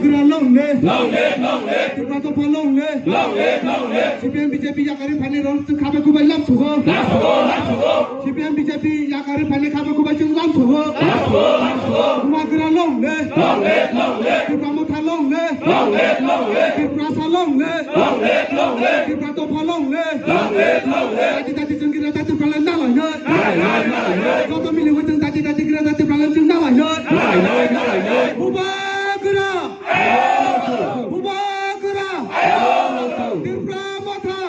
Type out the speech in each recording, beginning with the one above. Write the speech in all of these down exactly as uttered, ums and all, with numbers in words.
Bubagra long live. Long live, long live. Tipra Motha long live. Long live, long live. C P M B J P yakarwi phainai rok khabai khubai lam sugo. Lam sugo, lam sugo. C P M B J P yakarwi phainai khabai khubai chwng lam sugo. Lam sugo, lam sugo. Bubagra long live. Long live, long live. Tipra Motha long live. Long live, long live. Tiprasa long live. Long live, long live. Tipra Motha long live. Long live, long live. Dati dati chwng gira dati phalai nalai noi. Nalai noi, nalai noi. Joto mili wai chwng dati dati gira dati phalai chwng nalai noi. Nalai noi, nalai noi. Bubagra! Bubagra! Tipra Motha!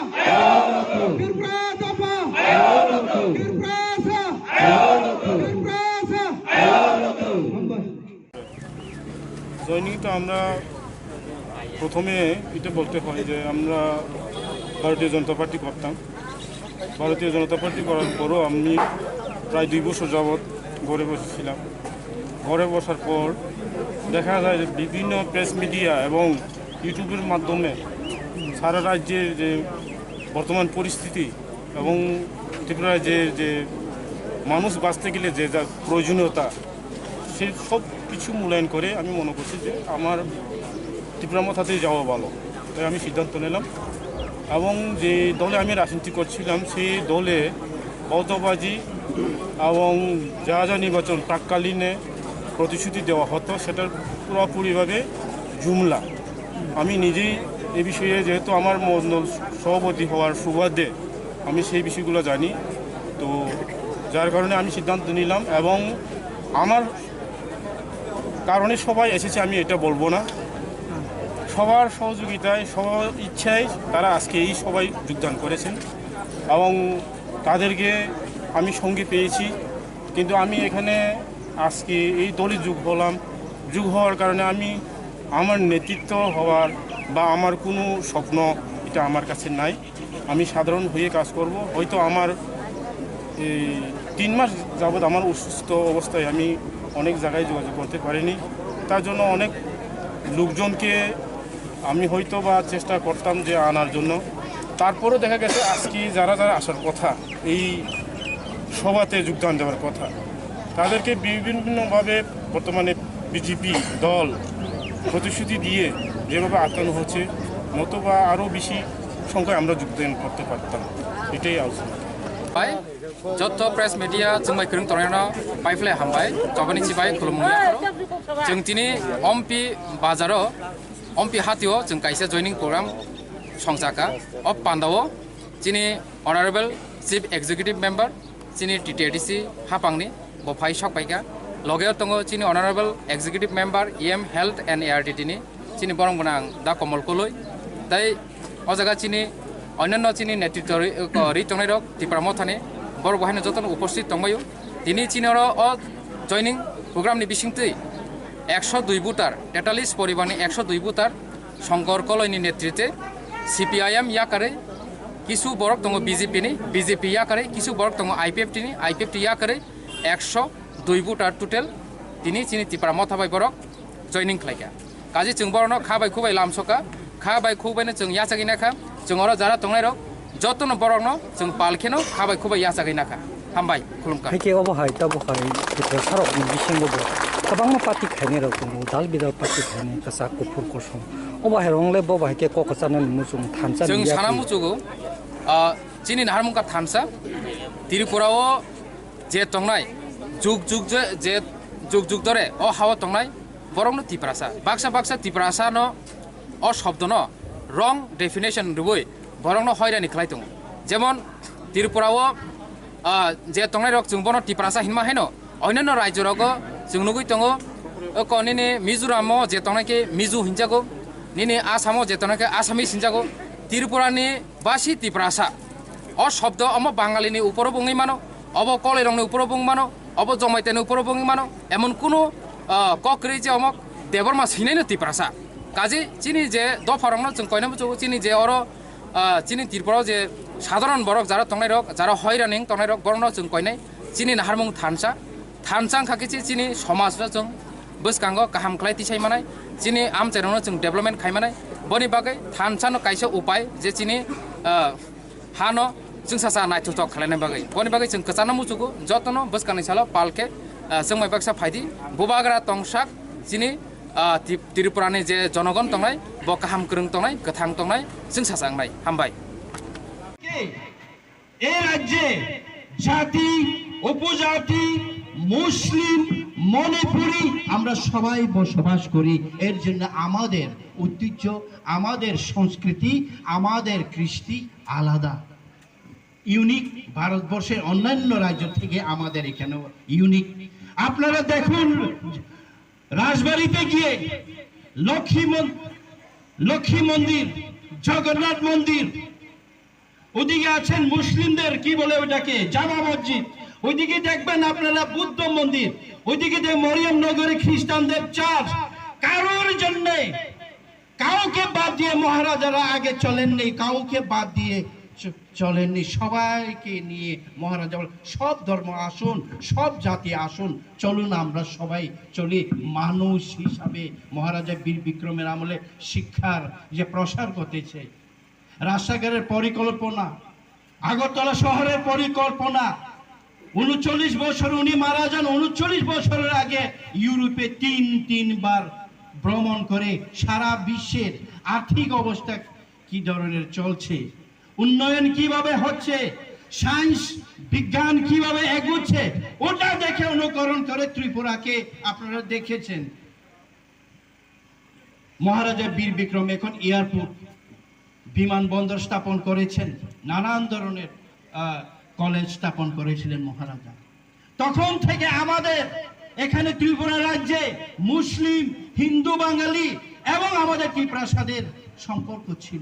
Tipra Dopha! Tiprasa! Tiprasa! Joining তো আমরা প্রথমে এটা বলতে হয় যে আমরা ভারতীয় জনতা পার্টি করতাম। ভারতীয় জনতা পার্টি করার পরও আমি প্রায় দুই বছর যাবৎ ঘরে বসেছিলাম। ঘরে বসার পর দেখা যায় যে বিভিন্ন প্রেস মিডিয়া এবং ইউটিউবের মাধ্যমে সারা রাজ্যের যে বর্তমান পরিস্থিতি এবং ত্রিপুরা রাজ্যের যে মানুষ বাঁচতে গেলে যে যা প্রয়োজনীয়তা, সেই সব কিছু মূল্যায়ন করে আমি মনে করছি যে আমার টিপ্রা মথাতেই যাওয়া ভালো। তাই আমি সিদ্ধান্ত নিলাম এবং যে দলে আমি রাজনীতি করছিলাম, সেই দলে অর্থবাজি এবং যা যা নির্বাচন প্রাক্কালীনে প্রতিশ্রুতি দেওয়া হতো, সেটার পুরোপুরিভাবে জুমলা। আমি নিজেই এ বিষয়ে, যেহেতু আমার মণ্ডল সভাপতি হওয়ার সুবাদে আমি সেই বিষয়গুলো জানি, তো যার কারণে আমি সিদ্ধান্ত নিলাম এবং আমার কারণে সবাই এসেছে, আমি এটা বলবো না। সবার সহযোগিতায়, সবার ইচ্ছায় তারা আজকে এই সভায় যোগদান করেছেন এবং তাদেরকে আমি সঙ্গে পেয়েছি। কিন্তু আমি এখানে আজকে এই দলে যোগ হলাম। যোগ হওয়ার কারণে আমি আমার নেতৃত্ব হওয়ার বা আমার কোনো স্বপ্ন, এটা আমার কাছে নাই। আমি সাধারণ হয়ে কাজ করব। হয়তো আমার এই তিন মাস যাবৎ আমার অসুস্থ অবস্থায় আমি অনেক জায়গায় যোগাযোগ করতে পারিনি। তার জন্য অনেক লোকজনকে আমি হয়তো বা চেষ্টা করতাম যে আনার জন্য। তারপরেও দেখা গেছে আজকে যারা যারা আসার কথা, এই সভাতে যোগদান দেওয়ার কথা, তাদেরকে বিভিন্নভাবে বর্তমানে বিজেপি দল প্রতিশ্রুতি দিয়ে যেভাবে আটকানো হচ্ছে, নতুবা আরও বেশি সংখ্যায় আমরা যোগদান করতে পারতাম। এটাই আলোচনা। Bai, joto press media chwng bai kwrwng tongnai no paiphle hambai, chobani chibai khulumung yapharo. Chwng tini Ompi bazaro, Ompi hatio chwng kaisa joining program songchaka. O pandao chini Honorable Chief Executive Member, chini T T A D C hapangni bo phai sok paikha. Logeo tongo chini Honorable Executive Member E M Health and A R D D ni, chini borong gwnang Da Komol Koloi. Tai o jaga chini onyanno chini netritwo ri, ko, ri tongnai rok Tipra Mothani borok bo haino jotono uposthit tongbaio. Tini chini oro o joining program ni bisingtwi ekso dui voter, tetallis poribar ni ekso dui voter Songkor Koloi ni netritwe C P I M yakarwi kisu borok tongo B J P ni, B J P yakarwi kisu borok tongo I P F T ni, I P F T yakarwi ekso dui voter total tini chini Tipra Motha bai borok joining khlaikha. Kaje chwng borokno kha bai khubai lamsokha, kha bai khubaino chwng yachagwi nakha, chwng oro jara tongnairok jotono borokno chwng pal kheno kha bai khubai yachagwi nakha. Hambai, khulumkha. Haikhe obo hai, tabo hai, Tiprasarokni bisingo bo kwbangma party khainairok tongo, dal bidal party khainai, kwchak, kuphur, kosom. Obo hai rong le bo bai khe kok kwcharnani muchung thansa chwng ni sana yapri. Muchugo, ah, chini naharmung kha thansa, Tripura o je tongnai, juk juk je, je juk juk dore o hao tongnai, borokno Tiprasa. Baksa baksa Tiprasa no o shobdo no wrong definition rwui borokno hoirani khlai tongo. Jemon Tripura o, ah, je tongnai rok chwng bono Tiprasa hinma haino, onyanno rajyo rogo chwng nugui tongo, o ko nini Mizoram o je tongnai khe Mizo hinjago, nini Assam o je tongnai khe Assamese hinjago, Tripura ni basi Tiprasa. O shobdo omo Bangali ni uporo bo wngwi mano, obo Koloi rok ni uporo bo wngwi mano, obo Jamatia ni uporo bo wngwi mano, emon kunu, ah, kok kwrwi je omo Debbarma swinai no Tiprasa. Kaje chini je dopha rok no chwng koina muchugo, chini je oro, ah, chini Tripura o je sadharon borok jara tongnai rok, jara hoirani wng tongnai rok, borok no chwng koinai, chini naharmung thansa, thansa wngkha khe chini somaj no chwng bwskango kaham khlai tisai manai, chini amchai rok no chwng development khai manai, boni bagwi thansa no kaisa upai je chini, ah, hano chwngsacha naithothok khlaina bagwi. Boni bagwi chwng kwchangno muchugo, jotono bwskangni salo pal khe, ah, chwngmai baksa phaidi, bubagra tongsak chini, Ah, Tri-, Tripura ni je jonogon tongnai, bo kaham kwrwng tongnai, kwthang tongnai, chwng sacha wngnai. Hambai. কে এ রাজ্যে জাতি, উপজাতি, মুসলিম, মণিপুরি আমরা সবাই বসবাস করি। এর জন্য আমাদের ঐতিহ্য, আমাদের সংস্কৃতি, আমাদের কৃষ্টি আলাদা, ইউনিক। ভারতবর্ষের অন্যান্য রাজ্য থেকে আমাদের এখানেও ইউনিক। আপনারা দেখুন, রাজবাড়িতে গিয়ে লক্ষ্মী মন-, লক্ষ্মী মন্দির, জগন্নাথ মন্দির, ওদিকে আছেন মুসলিমদের, কি বলে ওটাকে, জামা মসজিদ, ওইদিকে দেখবেন আপনারা বুদ্ধ মন্দির, ওইদিকে দেখ মরিয়ম নগরে খ্রিস্টানদের চার্চ। কারোর জন্যে, কাউকে বাদ দিয়ে মহারাজারা আগে চলেননি, কাউকে বাদ দিয়ে চ-, চলেননি, সবাইকে নিয়ে মহারাজা বলে, "সব ধর্ম আসুন, সব জাতি আসুন, চলুন আমরা সবাই চলি।" মানুষ হিসাবে মহারাজা বীর বিক্রমের আমলে শিক্ষার যে প্রসার ঘটেছে, রাস্তাঘাটের পরিকল্পনা, আগরতলা শহরের পরিকল্পনা, ঊনচল্লিশ বছর উনি মারা যান, ঊনচল্লিশ বছরের আগে ইউরোপে তিন তিনবার ভ্রমণ করে সারা বিশ্বের আর্থিক অবস্থা কি ধরনের চলছে, উন্নয়ন কিভাবে হচ্ছে, সায়েন্স বিজ্ঞান কিভাবে এগোচ্ছে, ওটা দেখে অনুকরণ করে ত্রিপুরাকে আপনারা দেখেছেন। মহারাজা বীর বিক্রম এখন এয়ারপোর্ট, বিমানবন্দর স্থাপন করেছেন, নানান ধরনের, আহ, কলেজ স্থাপন করেছিলেন মহারাজা। তখন থেকে আমাদের এখানে ত্রিপুরা রাজ্যে মুসলিম, হিন্দু, বাঙালি এবং আমাদের ত্রিপ্রাসাদের সম্পর্ক ছিল।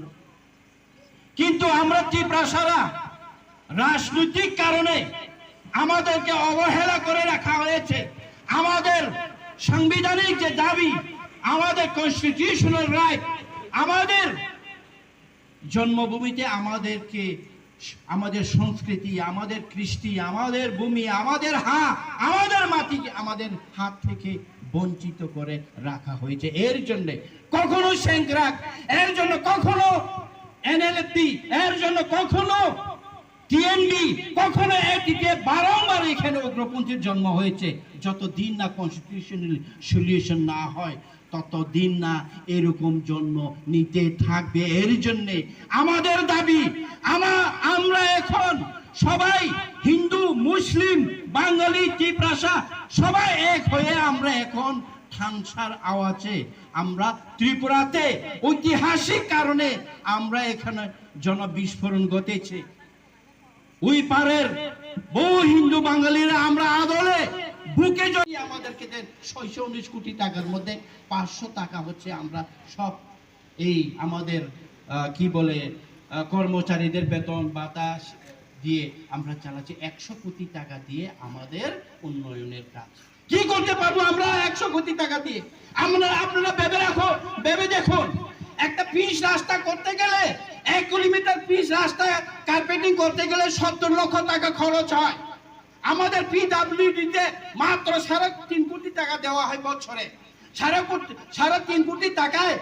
কিন্তু আমরা ত্রিপ্রাসারা রাজনৈতিক কারণে আমাদেরকে অবহেলা করে রাখা হয়েছে। আমাদের সাংবিধানিক যে দাবি, আমাদের কনস্টিটিউশনাল রাইট, আমাদের জন্মভূমিতে আমাদেরকে, আমাদের সংস্কৃতি, আমাদের কৃষ্টি, আমাদের ভূমি, আমাদের হা-, আমাদের মাটিকে আমাদের হাত থেকে বঞ্চিত করে রাখা হয়েছে। এর জন্য কখনো সেংক্রাক, এর জন্য কখনো এনএলএফটি, এর জন্য কখনো টিএনবি, কখনো এটিকে বারংবার এখানে উগ্রপন্থীর জন্ম হয়েছে। যতদিন না কনস্টিটিউশনাল সলিউশন না হয়, ততদিন না এরকম জন্ম নিতে থাকবে। এর জন্যে আমাদের দাবি, আমা-, আমরা এখন সবাই হিন্দু, মুসলিম, বাঙালি, তিপ্রাসা সবাই এক হয়ে আমরা এখন ঠাংসার আওয়াজে আমরা ত্রিপুরাতে ঐতিহাসিক কারণে আমরা এখানে জনবিস্ফোরণ ঘটেছে। ওই পারের বহু হিন্দু বাঙালিরা আমরা আদলে বুকে জড়িয়ে আমাদেরকে দেন ছয়শো উনিশ কোটি টাকার মধ্যে পাঁচশো টাকা হচ্ছে আমরা সব এই আমাদের, আহ, কি বলে, আহ, কর্মচারীদের বেতন বাতাস দিয়ে আমরা চালাচ্ছি। একশো কোটি টাকা দিয়ে আমাদের উন্নয়নের কাজ। কি করতে পারবো আমরা একশো কোটি টাকা দিয়ে? আমরা, আপনারা ভেবে রাখো, ভেবে দেখুন, একটা পিচ রাস্তা করতে গেলে, এক কিলোমিটার পিচ রাস্তা কার্পেটিং করতে গেলে সত্তর লক্ষ টাকা খরচ হয়। আমাদের পিডাব্লিউডি তে মাত্র সাড়ে তিন কোটি টাকা দেওয়া হয় বছরে। সাড়ে কোটি, সাড়ে তিন কোটি টাকায়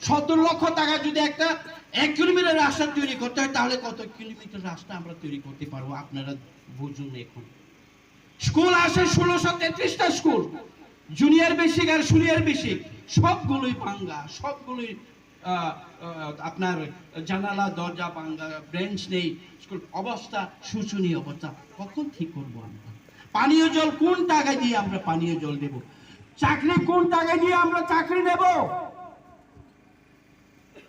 সত্তর লক্ষ টাকা যদি একটা এক কিলোমিটার রাস্তা তৈরি করতে হয়, তাহলে কত কিলোমিটার রাস্তা আমরা তৈরি করতে পারবো? আপনারা বুঝুন এখন। স্কুল আছে ষোলোশো তেত্রিশটা স্কুল, জুনিয়র বেসিক আর সিনিয়র বেসিক, সবগুলোই ভাঙ্গা, সবগুলোই, আহ, আহ, আপনার জানালা দরজা ভাঙ্গা, বেঞ্চ নেই, স্কুল অবস্থা শোচনীয় অবস্থা। কখন ঠিক করবো আমরা? পানীয় জল কোন টাকা দিয়ে আমরা পানীয় জল দেব? চাকরি কোন টাকা দিয়ে আমরা চাকরি দেব?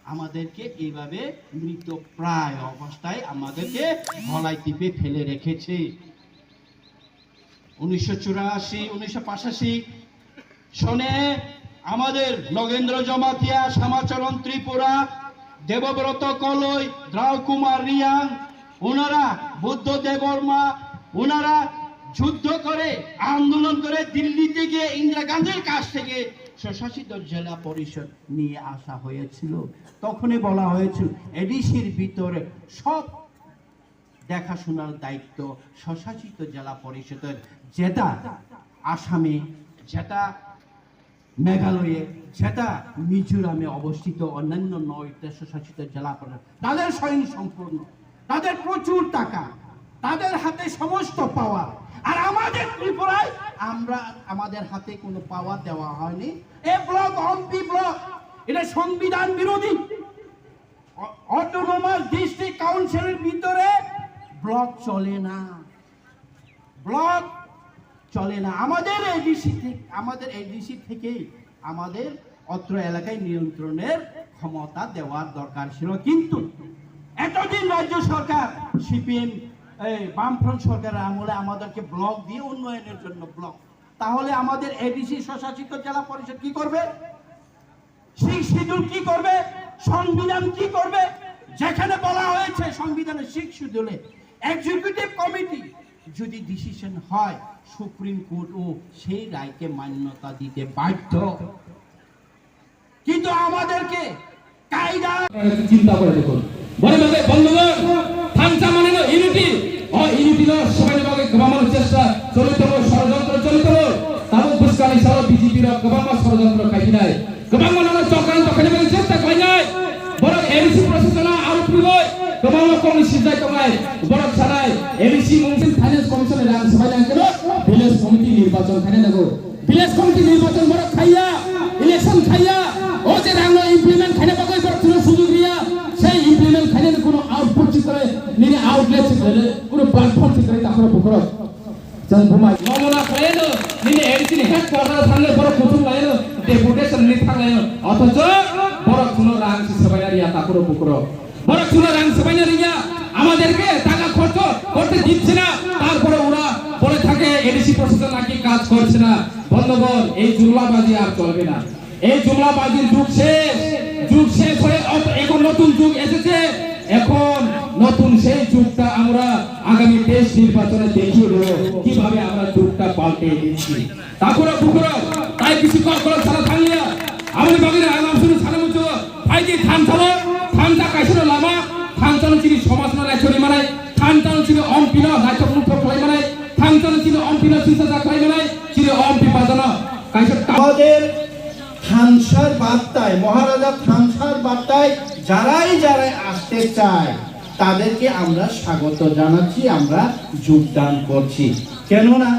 আমাদেরকে এইভাবে মৃতপ্রায় অবস্থায় আমাদেরকে গলায় টিপে ফেলে রেখেছে। উনিশশো চুরাশি, উনিশশো পঁচাশি সনে আমাদের নগেন্দ্র জমাতিয়া, শ্যামাচরণ ত্রিপুরা, দেবব্রত কলই, দ্রাউকুমার রিয়াং, ওনারা, বুদ্ধ দেববর্মা, ওনারা যুদ্ধ করে, আন্দোলন করে দিল্লি থেকে ইন্দিরা গান্ধীর কাছ থেকে স্বশাসিত জেলা পরিষদ নিয়ে আসা হয়েছিল। তখনই বলা হয়েছিল এডিসির ভিতরে সব দেখাশোনার দায়িত্ব স্বশাসিত জেলা পরিষদের, যেটা আসামে, যেটা মেঘালয়ে, যেটা মিজোরামে অবস্থিত অন্যান্য নয়টা স্বশাসিত জেলা পরিষদ, তাদের স্বয়ং সম্পূর্ণ, তাদের প্রচুর টাকা, তাদের হাতে সমস্ত পাওয়ার। আর আমাদের ত্রিপুরায় আমরা, আমাদের হাতে কোনো পাওয়ার দেওয়া হয়নি। এ ব্লক অম্পি ব্লক, এটা সংবিধান বিরোধী। অ-, অটোনোমাস ডিস্ট্রিক্ট কাউন্সিলের ভিতরে ব্লক চলে না, ব্লক চলে না। আমাদের এডিসি থেকে, আমাদের এডিসি থেকেই আমাদের অত্র এলাকায় নিয়ন্ত্রণের ক্ষমতা দেওয়ার দরকার ছিল। কিন্তু এতদিন রাজ্য সরকার, সিপিএম, এই বামফ্রন্ট সরকারের আমলে আমাদেরকে ব্লক দিয়ে উন্নয়নের জন্য ব্লক, তাহলে আমাদের এডিসি স্বশাসিত জেলা পরিষদ কি করবে? সিক্স শিডিউল কি করবে? সংবিধান কি করবে? যেখানে বলা হয়েছে সংবিধানের সিক্স শিডিউলে এক্সিকিউটিভ কমিটি যদি ডিসিশন হয়, সুপ্রিম কোর্টও সেই রায়কে মান্যতা দিতে বাধ্য। কিন্তু আমাদেরকে কায়দা চিন্তা করে দেখুন। বড় ভাবে বন্ধুগণ, থাংচা মানে হলো ইউনিটি। ও ইউনিটি লো সবাই ভাবে গবামর চেষ্টা চলিত হলো, ষড়যন্ত্র চলিত হলো। তাবো বুঝকানি সারা বিজেপি র গবামর ষড়যন্ত্র খাইনাই। গবামর নানা চক্রান্ত খাইনাই চেষ্টা খাইনাই। বড় এডিসি প্রশাসন আরো পুরো গবামর কংগ্রেস সিজাই তমাই। বড় সারাই এডিসি মুংসিন ফাইন্যান্স কমিশন রাং সবাই না কেন ভিলেজ কমিটি নির্বাচন খাইনাই নাগো। ভিলেজ কমিটি নির্বাচন বড় খাইয়া, ইলেকশন খাইয়া, ও যে রাং ইমপ্লিমেন্ট খাইনা বাগৈ বড় কোনো সুযোগ রিয়া, সেই ইমপ্লিমেন্ট খাইনা কোনো আউটপুট ঠিক করে, নিনে আউটলেট ঠিক করে, কোনো প্ল্যাটফর্ম ঠিক করে, তারপরে বুকরো। Chwng bumai. Nongmona khlaino, nini A D C ni headquarter thangno borok kuchuk laino, deputation ni thanglaino. Othocho borok chwngno rang si swbaina riya takhuro bukhuro. Borok chwngno rang swbaina riya, আমাদেরকে টাকা খরচ করতে দিচ্ছে না, তারপরে ওরা বলে থাকে এডিসি প্রশাসন নাকি কাজ করছে না। বন্ধুগণ, এই জুমলাবাজি আর চলবে না। এই জুমলাবাজির যুগ শেষ, যুগ শেষ হয়ে অত-, এখন নতুন যুগ এসেছে। এখন নতুন সেই যুগটা আমরা আগামী তেইশ নির্বাচনে দেখিয়ে দেবো, কিভাবে আমরা যুগটা পাল্টে দিচ্ছি। Takhura bukhura, tai bisi kok kolok sana thangliya. Aboni bagwi ang amsuni sana muchungo. Phaidi thansa o, thansa kaisa no lama, thansa no chini somaj no naichori manai, thansa no chini ompi no naithok nuthok khlai manai, thansa no chini ompi no sisa ja khlai manai, chini ompi bajano kaisa ta- আমাদের থানসার বার্তায়, মহারাজা থানসার বার্তায় যারাই যারাই আসতে চায়, তাদেরকে আমরা স্বাগত জানাচ্ছি, আমরা যোগদান করছি। কেননা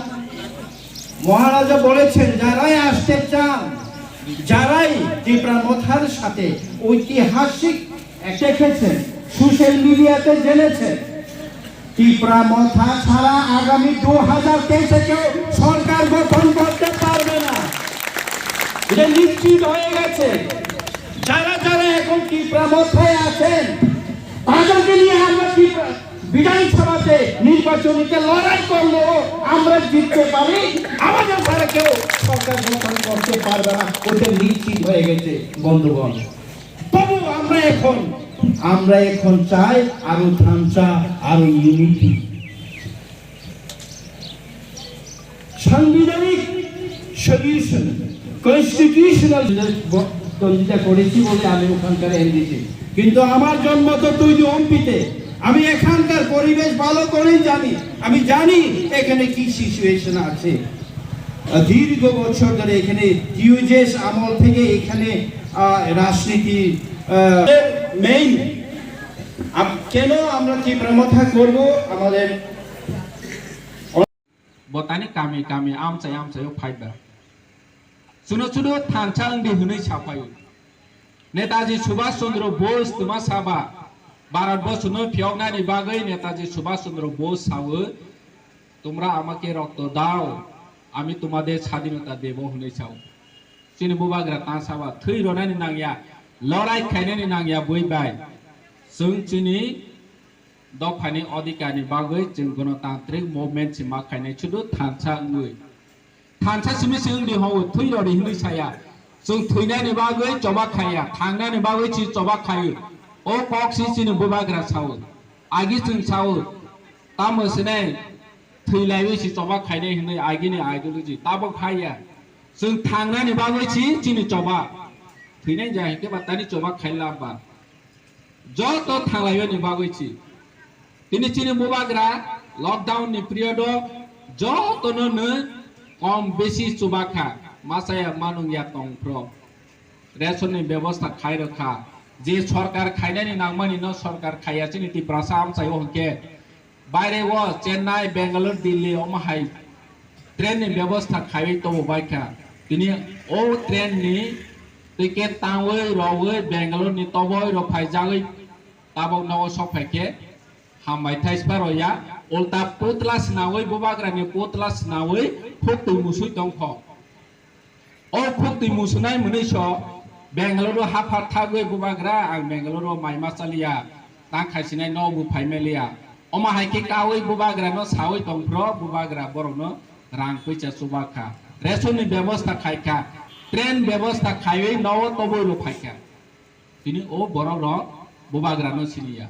মহারাজা বলেছেন, যারাই আসতে চান, যারাই টিপ্রা মথার সাথে ঐতিহাসিক দেখেছেন, সোশ্যাল মিডিয়াতে জেনেছেন, টিপ্রা মথা ছাড়া আগামী দু হাজার তেইশে কেউ সরকার গঠন করতে পারবে না, এটা নিশ্চিত হয়ে গেছে। যারা যারা এখন টিপ্রা মথায় আছেন, তাদেরকে নিয়ে আমরা টিপ্রা বিধানসভাতে নির্বাচনীতে লড়াই করলেও আমরা জিততে পারি, আমাদের ছাড়া কেউ সরকার গঠন করতে পারবে না, ওটা নিশ্চিত হয়ে গেছে বন্ধুগণ। তবু আমরা এখন, আমরা এখন চাই আরো থানসা, আরো ইউনিটি। সাংবিধানিক সলিউশন, কনস্টিটিউশনাল প্রতিদ্বন্দ্বিতা করেছি বলে আমি ওখানকার এমডিসি। কিন্তু আমার জন্ম তো তৈরি অম্পিতে, আমি এখানকার পরিবেশ ভালো করেই জানি। আমি জানি এখানে কি সিচুয়েশন আছে। আহ, দীর্ঘ বছর ধরে এখানে টিউজেস আমল থেকে এখানে, আহ, রাজনীতি, আহ, মেইন আম-, কেন আমরা টিপ্রা মথা করব? আমাদের Bo tani kami kami amchai amchai o phai ba. Chuno chuno thansa wngdi hwnwi sa phai o. Netaji Subhash Chandra Bose twma sa ba, Bharat borshono phiyoknani bagwi Netaji Subhash Chandra Bose sa o, তোমরা আমাকে রক্ত দাও, আমি তোমাদের স্বাধীনতা দেব hwnwi sa o. Chini bubagra ta sa ba, thwi ronani nangya, lorai khainani nangya bui bai. Chwng chini dophani odhikarni bagwi chwng gonotantrik movement se ma khainai, sudu thansa wngwi. Thansa simi se wngdi hwnwi thwi rodi hwnwi saya. Chwng thwinani bagwi choba khaiya, thangnani bagwi se choba khaio. O kok se chini bubagra sao. Agi chwng sao, tamo swnai thwilaiwi se choba khainai hwnwi agini ideology. Tabo khaiya. Chwng thangnani bagwi se chini choba. Thwinai ja hinkhe ba tani choba khaila ba. Joto thanglaiyoni bagwi si. Tini chini bubagra lockdown ni period o jotono no kom besi chubakha, masaya manungya tongphro. Ration ni bebosta khairokha. Je sorkar khainani nangmani no sorkar khaiya chini Tiprasa amchaio hwnkhe Baire o Chennai, Bangalore, Delhi omo hai train ni bebosta khaiwi tobo bai kha. Tini o train ni ticket tangwi rogwi Bangalore ni toboi rok phaijagwi tabok nogo sok phai khe hambai thai spa rw ya. Ulta putla swnamwi bubagra ni putla swnamwi khuk twi musui tong kho. O khuk twi musunai mwnwi so Bangalore o hapha thagwi bubagra, ang Bangalore o mai ma chaliya, ta khaisinai no bo phai maliya. Omo hai khe kaui bubagra no saui tong phro, bubagra borok no rang puisa chuba kha. Ration ni bebosta khai kha, train bebosta khaiwi no o toboi rw phai kha. Tini o borok rok bubagra no siniya.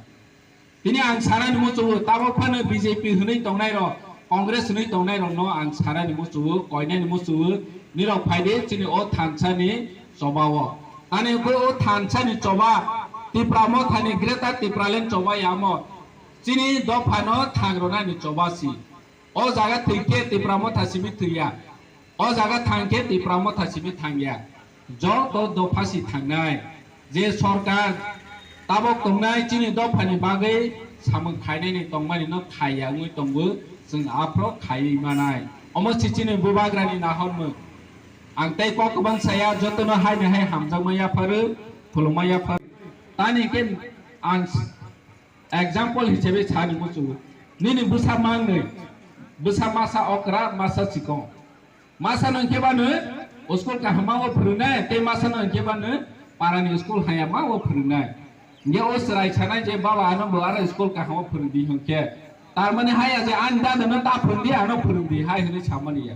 Tini ang sanani muchungo, tabok phano B J P hwnwi tongnai rok, Congress hwnwi tongnai rok no ang sanani muchungo, koinani muchungo, nirok phaidi chini o thansa ni choba o. Ani khe o thansa ni choba, Tipra Motha ni Greater Tipraland choba yamo, chini dopha no thang rwnani choba si. O jaga thwi khe Tipra Motha simi thwiya. O jaga thang khe Tipra Motha simi thangya. Joto dopha si thangnai. Je sorkar tabok tongnai chini dophani bagwi samung khainani tongmani no khaiya wngwi tongo, chwng aphro khaiwi manai. Omo si chini bubagrani nahormung. Ang tei kok kwbang saya, jotono haini hai hamjakma yapharo, khulumma yapharo. Tani khe ang Example hisabe sani muchungo. Nini bwsa mangnwi, bwsa masa okra, masa chikon. Masa no hwnkhe bano school kaham o phwrwngnai, tei masa no hwnkhe bano parani school hayama o phwrwngnai. Hwnkhe o chwrai sanai je, "Baba, ano bo aro school kaham o phwrwngdi," hwnkhe. Tar mani haya je, "Ani dada no ta phwrwngdi, ano phwrwngdi," hai hwnwi samani ya.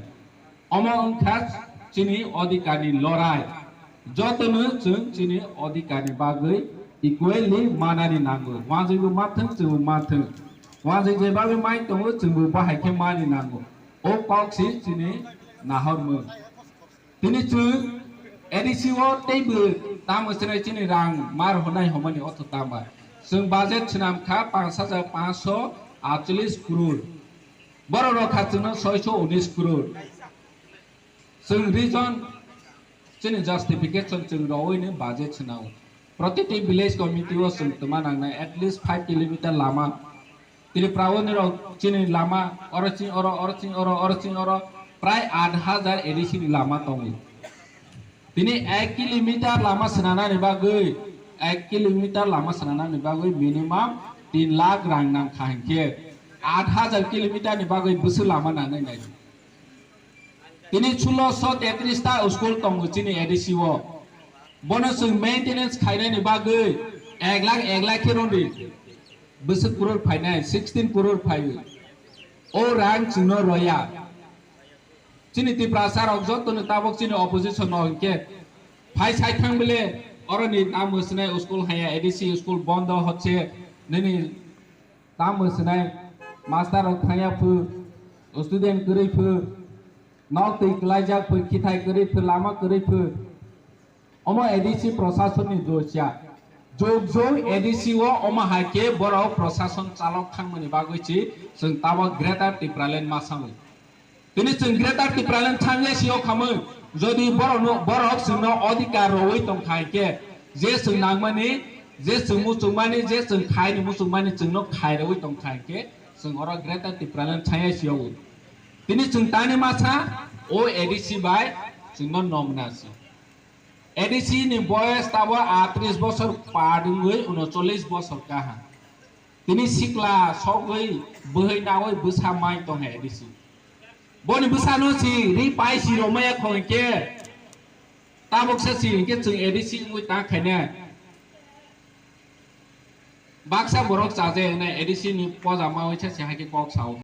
Omo wngkha chini odhikarni lorai. Jotono chwng chini odhikarni bagwi equally manani nango. Wanjwi bo manthwng, chwngbo manthwng. Wanjwi je bagwi mai tongo, chwngbo bahai khe mani nango. O kok si chini nahormung. Tini chwng A D C o teibo tamo chwrai chini rang mar honai homani otho tama. Chwng budget swnam kha panch hajar panchsho atcholish crore. Borok rok kha chwngno soiso unis crore. Chwng region chini justification chwng rowui ni budget swnao. Protiti village committee o chwng twma nangnai at least five kilometer lama. Tripura o nirok chini lama oro chini oro, oro chini oro, oro chini oro prai aat hajar A D C ni lama tongo. Tini ek kilometer lama swnanani bagwi, ek kilometer lama swnanani bagwi minimum tin lakh rang nang kha hinkhe aat hajar kilometer ni bagwi bwswk lama nangnai nai. Tini solo so tetris ta school tongo chini A D C o. Bono chwng maintenance khainani bagwi ek lakh, ek lakh khe rwdi. Bwswk crore phainai, sixteen crore phaiwi. O rang chwngno roya. Chini Tiprasa rok jotono tabok chini opposition no hinkhe phai sai thang bile oroni tamo swnai school haya A D C school bondo hotse nini tamo swnai master rok thangya phu student kwrwi phu nok twi kwlaijak phu khithai kwrwi phu lama kwrwi phu. Omo A D C prosason ni dosia. Jog jog A D C o omo hai khe borok prosason chalok thangmani bagwi si chwng tabok Greater Tipraland ma samwi. Tini chwng Greater Tipraland thangya si o khamwi, jodi borokno, borok chwngno odhikar rowui tong kha hinkhe, je chwng nangmani, je chwng muchungmani, je chwng khaini muchungmani chwngno khai rowui tong kha hinkhe, chwng oro Greater Tipraland thangya si o. Tini chwng tani masa o A D C bai chwngno nomna si. A D C ni boyes tabo atris bosor par wngwi unocholish bosor kaha. Tini sikla sogwi bwhwi nawi bwsa mai tongkha A D C. Boni bwsano si ri pai si romaya khong hinkhe tabuksa si hinkhe chwng A D C wngwi ta khaina. Baksa borok chaje hwnwi A D C ni poja mawi sa si haikhe kok sao.